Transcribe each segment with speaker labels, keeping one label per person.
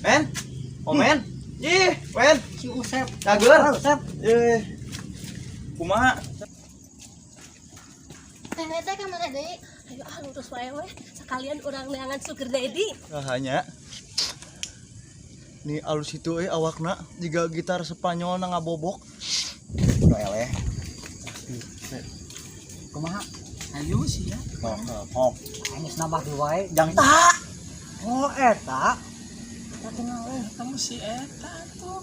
Speaker 1: Men. Omen. Ih, men.
Speaker 2: Si Usep.
Speaker 1: Cager.
Speaker 2: Ah, Usep.
Speaker 1: Eh. Kumaha?
Speaker 3: Teh teh ka mana deui? Ayo ah lurus wae we. Sekalian urang neangan sugar daddy.
Speaker 1: Nah, hanya. Nih alus itu awakna jiga gitar Spanyol na ngabobok. Udah eleh.
Speaker 2: Kumaha?
Speaker 4: Ayo sih ya.
Speaker 1: Kok kok.
Speaker 2: Aing geus nambah deui wae. Jang tak. Oh, eta. Eta kenal we.
Speaker 4: Kamu si eta tuh.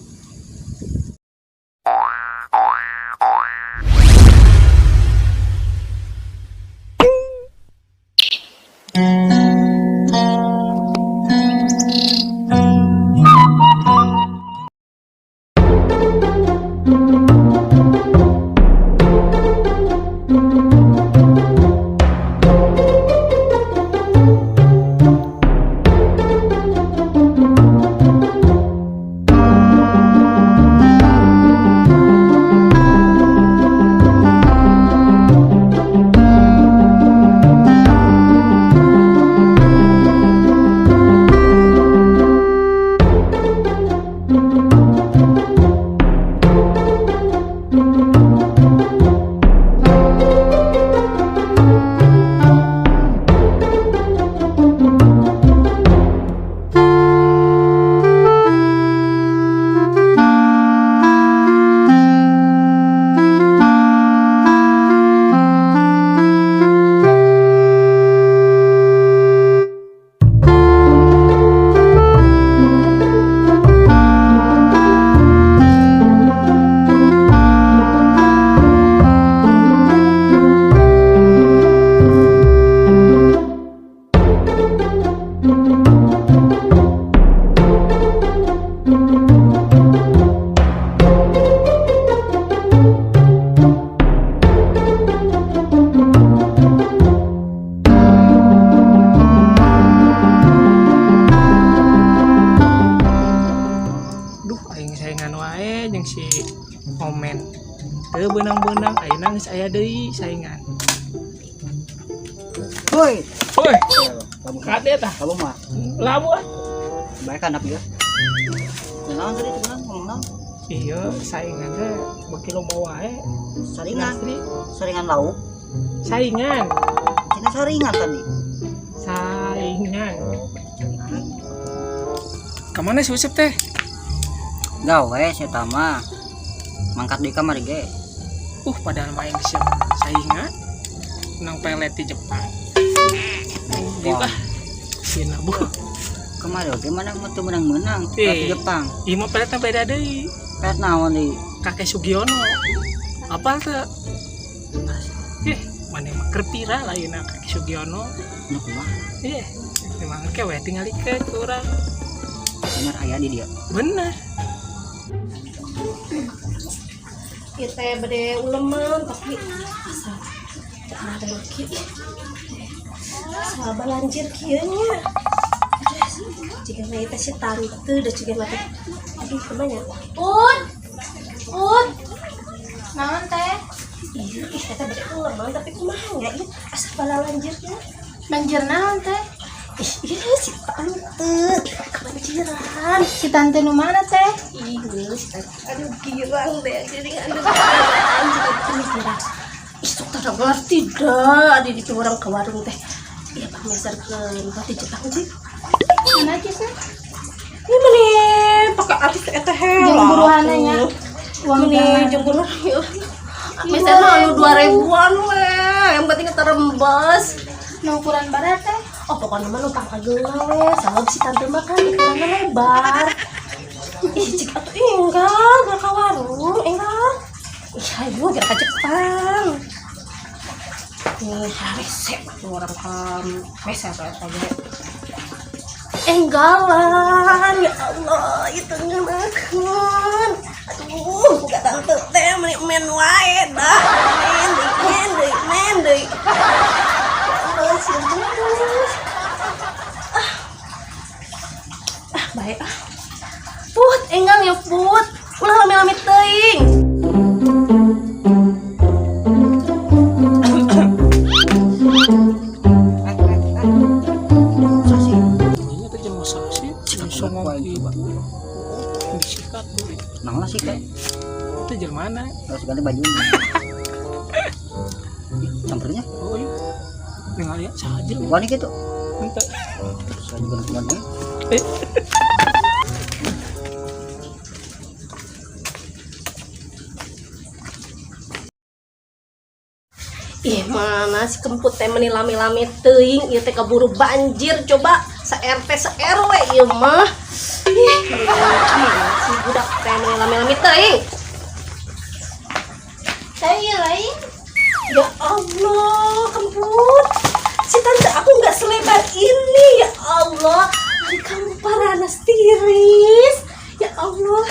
Speaker 4: Duh, aing saingan wae jeung si Omen. Teu beunang-beunang ayeuna geus aya deui saingan.
Speaker 2: Woi.
Speaker 4: Woi,
Speaker 2: Labu.
Speaker 4: kade tah.
Speaker 2: Labu mah.
Speaker 4: Labu ah.
Speaker 2: Bae kan ya. Naon tadi tuh ngomong naon?
Speaker 4: Iya, saingan teh beuki loba wae.
Speaker 2: Saringan,
Speaker 4: Industri
Speaker 2: saringan lauk.
Speaker 4: saingan,
Speaker 2: Cina saringan tadi.
Speaker 4: saingan. Kemana si Usep teh?
Speaker 2: Gawe si eta mah. Mangkat di kamar ge.
Speaker 4: Padahal main siap saingan. Nang pelet di Jepang. Di
Speaker 2: Wah.
Speaker 4: ah. Sina bu.
Speaker 2: Kemarin oge mana mah teu menang-menang
Speaker 4: Eh.
Speaker 2: di Jepang.
Speaker 4: Ieu mah peletna beda deui.
Speaker 2: Pelet naon deui?
Speaker 4: Kakek Sugiono. Apal teu? Ih, mana mah keur viral ayeuna Kakek Sugiono.
Speaker 2: Nu kumaha?
Speaker 4: Iya, memang ke we tingalikeun ku urang.
Speaker 2: Bener aya di dia.
Speaker 4: Bener.
Speaker 3: Ieu teh bade uleman tapi asa ada kieu. Asa balanjir kieu nya. Aduh, jiga mah ieu teh si tante da jiga mah teh. Aduh, kumaha nya?
Speaker 5: Put, Put, naon teh?
Speaker 3: Iya, ih teh bade uleman tapi kumaha nya ieu asa balalanjir kieu.
Speaker 5: Banjir naon teh?
Speaker 3: Ih, iya si tante kebanjiran.
Speaker 5: Si tante nu mana teh?
Speaker 3: Ih, si tante. Aduh, girang deh. Jadi aduh, anjir, girang. Ih, sok tak ngerti dah. Di ditu orang ke warung teh. Iya, Pak meserkeun roti Jepang sih.
Speaker 5: Mana cisna?
Speaker 3: Ini meni pakai artis eta heula.
Speaker 5: Jeung buruhanna nya. Uang
Speaker 3: Meni
Speaker 5: jalan.
Speaker 3: jeung buruhan. Meserna anu 2000-an we. Yang penting terembes.
Speaker 5: Nu ukuran barat teh?
Speaker 3: Oh, pokoknya mah numpang kageuna we. Sabab si tante mah kan ukuranna lebar. Ih, cik atuh enggal geura ka warung, enggal. Ih, ayo geura ka Jepang. Nih, resep atuh orang ka meser eta ge. Enggalan, ya Allah, itu ngeunakeun. Aduh, buka tante teh meni men wae dah. Men deui, men deui, men deui. Ya Allah, sieun terus. Ah, baik ah. Put, enggal ya Put. Ulah lami-lami teuing.
Speaker 2: Eh, eh, eh. Sasi.
Speaker 4: Ini teh jelema sasi.
Speaker 2: Cika
Speaker 4: Songong gitu. Disikat tuh.
Speaker 2: Nang lah sih kayak.
Speaker 4: Itu jelmana?
Speaker 2: Harus ganti baju. Sampernya?
Speaker 4: Oh iya. Ningali ya saja.
Speaker 2: Wani gitu.
Speaker 4: Ente.
Speaker 2: Saya juga nonton.
Speaker 3: Ih, mana si Kemput teh meni lami-lami teuing ieu teh keburu banjir coba sa-RT sa-RW ieu mah. Ih, mana si budak teh meni lami-lami teuing.
Speaker 5: Teh ieu lain.
Speaker 3: Ya Allah, Kemput. Si tante aku nggak selebar ini, ya Allah. Hari kamu paranas tiris. Ya Allah.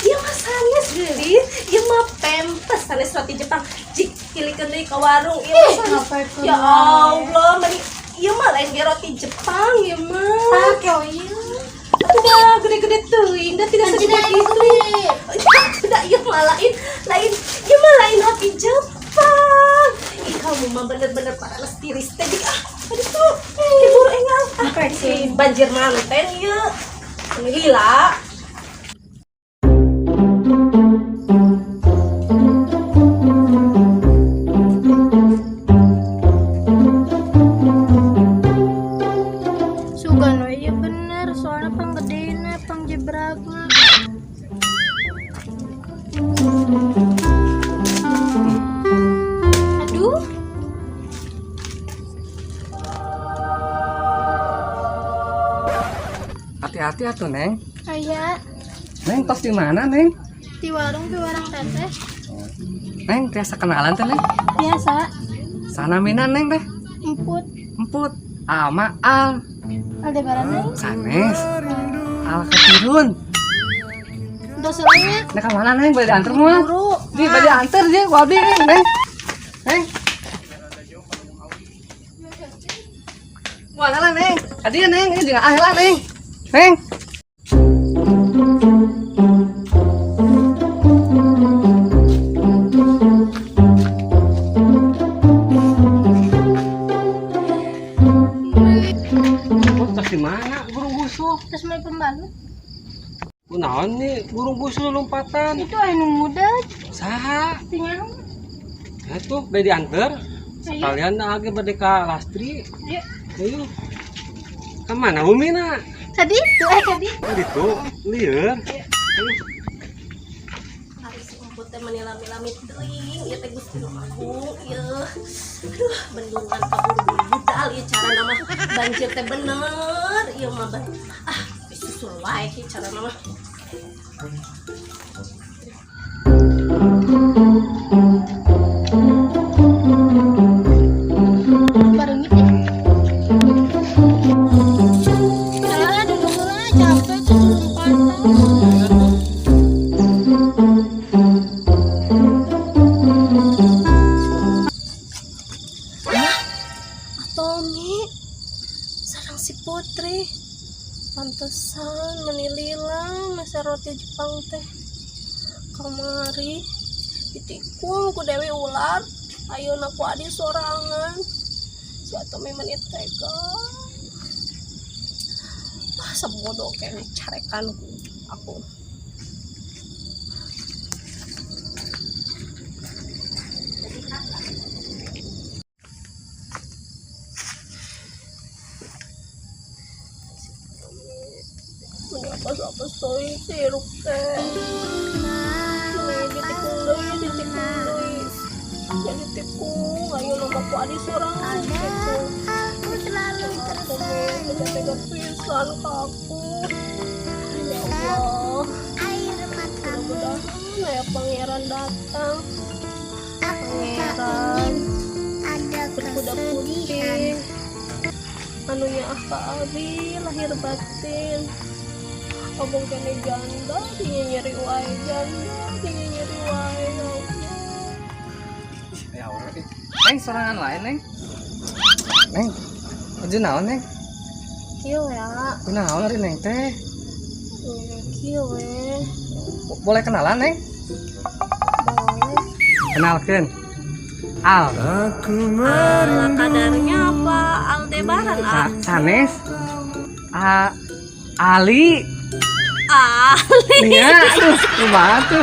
Speaker 3: Ieu mah sanes geulis, ieu mah pempes sanes roti Jepang. Jik hilikeun deui ka warung ieu mah sanes. Ya Allah, meni ieu mah lain ge roti Jepang ieu mah.
Speaker 5: Ah, keo ieu.
Speaker 3: Atuh dah gede-gede teuing, da tidak segede itu. Tidak, ieu mah lain, lain, ieu mah lain roti Jepang. Ih, kamu mah bener-bener paranas tiris teh. Ah, aduh tuh, keburu enggal. Ah, si banjir manten ieu. Ini lila.
Speaker 5: Sugan we ieu bener, soalna panggedena, pangjebragna. Aduh.
Speaker 6: Hati-hati atuh, Neng.
Speaker 5: Aya
Speaker 6: Neng, tos di mana, Neng?
Speaker 5: di warung teteh.
Speaker 6: Neng, tiasa kenalan teh, Neng?
Speaker 5: Biasa.
Speaker 6: Sana mina, Neng teh.
Speaker 5: Emput.
Speaker 6: Emput. Ama Al.
Speaker 5: Aldebaran Neng.
Speaker 6: Sanes. Al ketirun.
Speaker 5: Doselnya.
Speaker 6: Neng, ka mana, Neng? Bade anter moal?
Speaker 5: Buru.
Speaker 6: Di bade anter je, ku abdi, Neng. Neng. Neng. Mana lah, Neng? Adi Neng, ini jeung ah lah, Neng. Neng. Oh, tas di mana burung busuk?
Speaker 5: Terus mau pembalut.
Speaker 6: Kunaon nih burung busuk lompatan?
Speaker 5: Itu anu muda.
Speaker 6: Saha?
Speaker 5: Tinggal.
Speaker 6: Ya tuh, bade diantar. Sekalian age bade ka Lastri.
Speaker 5: Ayo.
Speaker 6: Ayo. Ka mana Umina?
Speaker 5: Tadi itu tadi.
Speaker 6: Oh, ditu, lieur.
Speaker 3: Hari si Emput teh meni lami-lami teuing, ieu teh Gusti nu Agung, ieu. Aduh, bendungan kaburu budal ieu cara nama banjir teh bener, ieu mah ah, susul wae ieu cara nama.
Speaker 5: Barengit ya. Ah, dulu lah capek tuh lompatan.
Speaker 3: Tommy sarang si Putri pantesan menilila masa roti Jepang teh kamari ditikung ku Dewi ular ayeuna ku adi sorangan si Tommy meni tega ah sebodoh kene carekan ku aku. Apa-apa soy sirup teh. Ditikung deui, ditikung deui. Ya ditikung, ayo nu ku adi sorangan ditikung.
Speaker 5: Aku selalu
Speaker 3: Tega-tega pisan ka aku. Ya Allah.
Speaker 5: air mata.
Speaker 3: Mudah-mudahan aya pangeran datang.
Speaker 5: Aku tak
Speaker 3: Pangeran
Speaker 5: ada
Speaker 3: berkuda putih. Anunya ah ka abi lahir batin. Abang kene janda, dinyenyeri wae janda, dinyenyeri wae ya Allah.
Speaker 6: Ya Allah. Neng, sorangan lain, Neng. Neng. Aja naon, Neng?
Speaker 3: Kieu ya,
Speaker 6: Kunaon ari Neng teh?
Speaker 3: kieu we.
Speaker 6: Boleh kenalan, Neng?
Speaker 3: Boleh.
Speaker 6: Kenalkeun. Al.
Speaker 3: Ala kadarnya apa Aldebaran ah?
Speaker 6: Sanes. A Ali.
Speaker 3: Ali.
Speaker 6: Iya, aduh, kumaha tuh?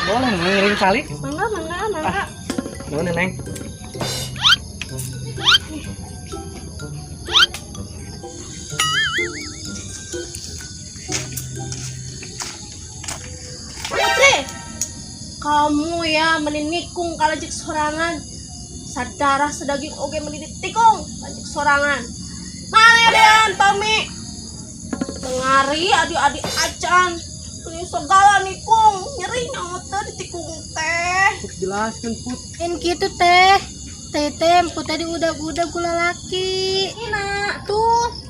Speaker 6: Boleh ngiring kali.
Speaker 3: Mangga, mangga, mangga.
Speaker 6: Nuhun Neng.
Speaker 3: Putri, kamu ya meninikung ka lanceuk sorangan. Sadarah sedaging oge meni ditikung lanceuk sorangan. Mana dean Tommy? Tengari adi-adi acan. Ini segala nikung, nyeri nyawa teh ditikung teh.
Speaker 6: Jelaskan Put.
Speaker 5: En gitu teh. Teh teh emput tadi udah-udah gula laki.
Speaker 3: Ina,
Speaker 5: Tuh.